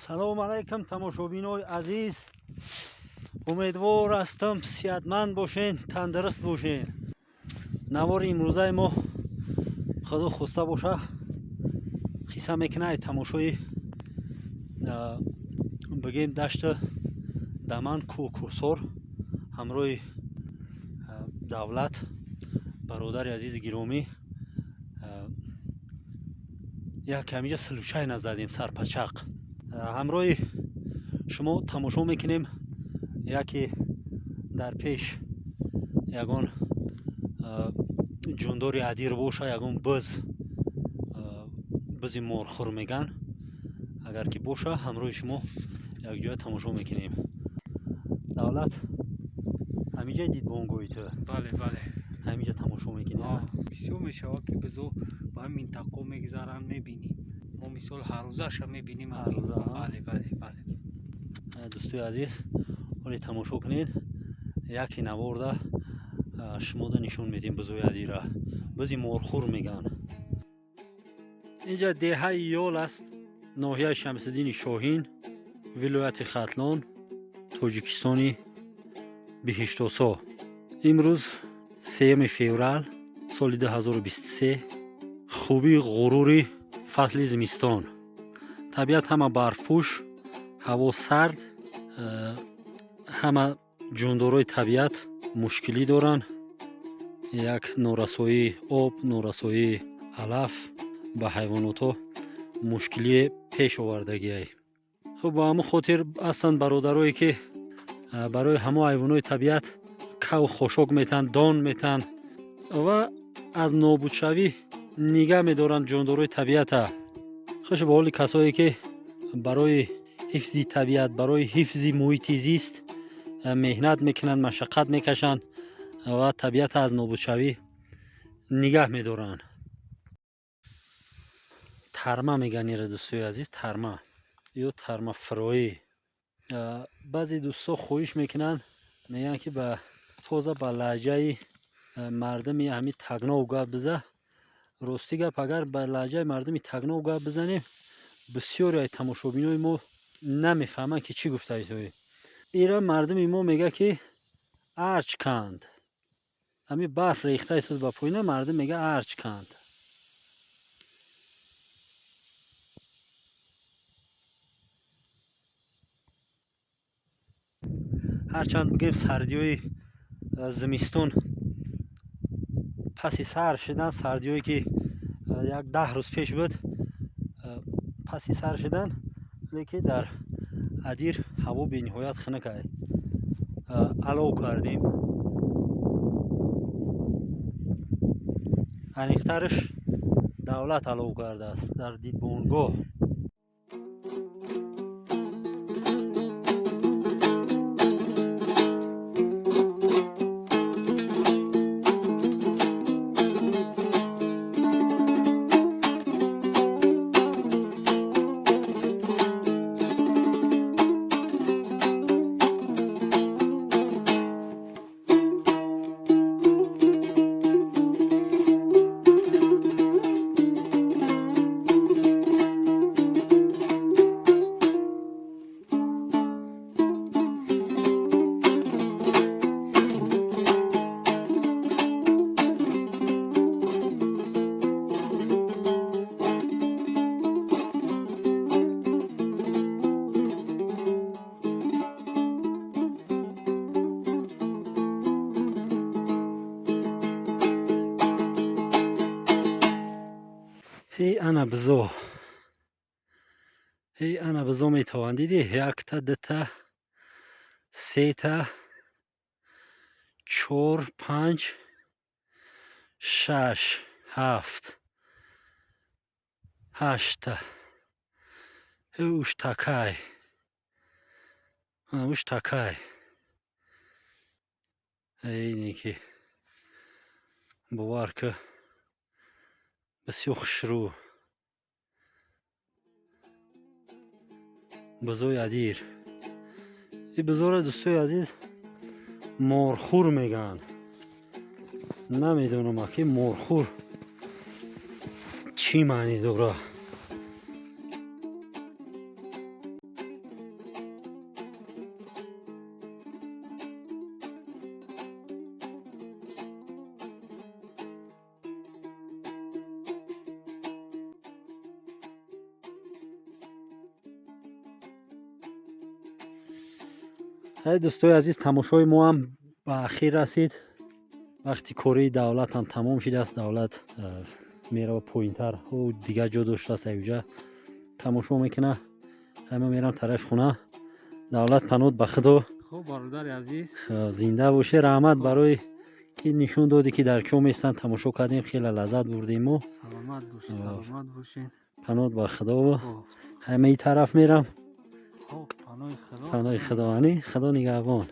Салому алайкум, тамошобинои азиз. Умедвор ҳастам, сиҳатманд бошен, тандуруст бошен. Навори имрӯзаи мо, худо хоста боша, қисса мекунад тамошои, бигем, дашта Даман, кӯҳ, кӯҳсор ҳамроҳи Давлат, бародари азизи гиромӣ. Як ҳамиҷа случайно задем сарпачақ. Ҳамроҳи шумо тамошо мекунем. Яке дар пеш ягон ҷондори адир боша, ягон биз, бизи морхӯр меган, агар ки боша, ҳамроҳи шумо якҷоя тамошо мекунем. Давлат, ҳамиҷа дидбонгоҳи ту? Бале, бале. Ҳамиҷа тамошо мекунем. Бисёр мешавад, ки бизо ба ҳамин минтақо мегузаранд, мебинем. Мо, мисол, ҳаррӯзаша мебинем. Ҳаррӯза? Бале, бале, бале. Дӯстои азиз, ҳоле тамошо кунед, яке наворда шумода нишон медиҳем бизои адира, бизи морхӯр меган. Инҷа деҳаи Ёл аст, ноҳияи Шамсиддини Шоҳин, вилояти Хатлон, Тоҷикистони биҳиштосо. Имрӯз 3 феврал соли 2023, хубии ғурури фасли зимистон. Табиат ҳама барфпӯш, ҳаво сард, ҳама ҷондорои табиат мушкилӣ доранд. Як норасоии об, норасоии алаф ба ҳайвонотҳо мушкилие пеш овардагиай. Хуб, ба ҳамон хотир ҳастанд бародарое, ки барои ҳамо ҳайвонои табиат каву хошок метаҳанд, дон метаҳанд ва аз нобудшавӣ нигаҳ медоранд ҷондорои табиата. Хуш ба ҳоли касое, ки барои ҳифзи табиат, барои ҳифзи муҳити зист меҳнат мекунанд, машаққат мекашанд ва табиата аз нобудшавӣ нигаҳ медоранд. Тарма мегӯянд ира, дӯстои азиз, тарма ё тармафироӣ. Баъзе дӯстҳо хоҳиш мекунанд, мегӯянд, ки ба тоза ба лаҳҷаи мардуми ҳамин Тагнов гап биза. Ростӣ гап, агар ба лаҳҷаи мардуми Тагнов гап бизанем, бисёре аз тамошобинои мо намефаҳманд, ки чӣ гуфтаи. Ира мардуми мо мегӯяд, ки арч канд. Ҳамин барф рехта истод ба поина, мардум мегӯяд арч канд. Ҳарчанд, бигӯем, сардиҳои зимистон паси сар шудан, сардиҳое, ки як 10 рӯз пеш буд, паси сар шудан, лекин дар адир ҳаво бениҳоят хунук. Алов кардем. Аниқтараш, Давлат алов кардааст дар дидбонгоҳ. Ҳей, ана бизо, ҳей, ана бизо метаванд. Дидӣ, якта, дута, сета, чор, панҷ, шаш, ҳафт, ҳаштта. Уш такай, уш такай. Ине ки, бовар ки, бисёр хушрӯ бизои адир. И бизора, дӯстои азиз, морхӯр мегӯянд. Намедонам, ки морхӯр чӣ маънӣ дорад. Ҳай, дӯстои азиз, тамошои мо ҳам ба ахир расид. Вақти кории Давлатам тамом шидааст. Давлат мерава поинтар, ӯ дигар ҷо доштааст, аюҷа тамошо мекуна. Ҳай, ман мерам тарафи хона. Давлат, панод ба Худо. Хуб, бародари азиз. Зинда бошӣ. Раҳмат барои ки нишон додӣ, ки дар кё местанд. Тамошо кардем, хеле лаззат бурдем мо. Саломат бошед, саломат бошед. Панод ба Худо. Ҳай, ман ин тараф мерам. Хуб, паноҳи Худо. Паноҳи Худованӣ, Худо нигаҳбон.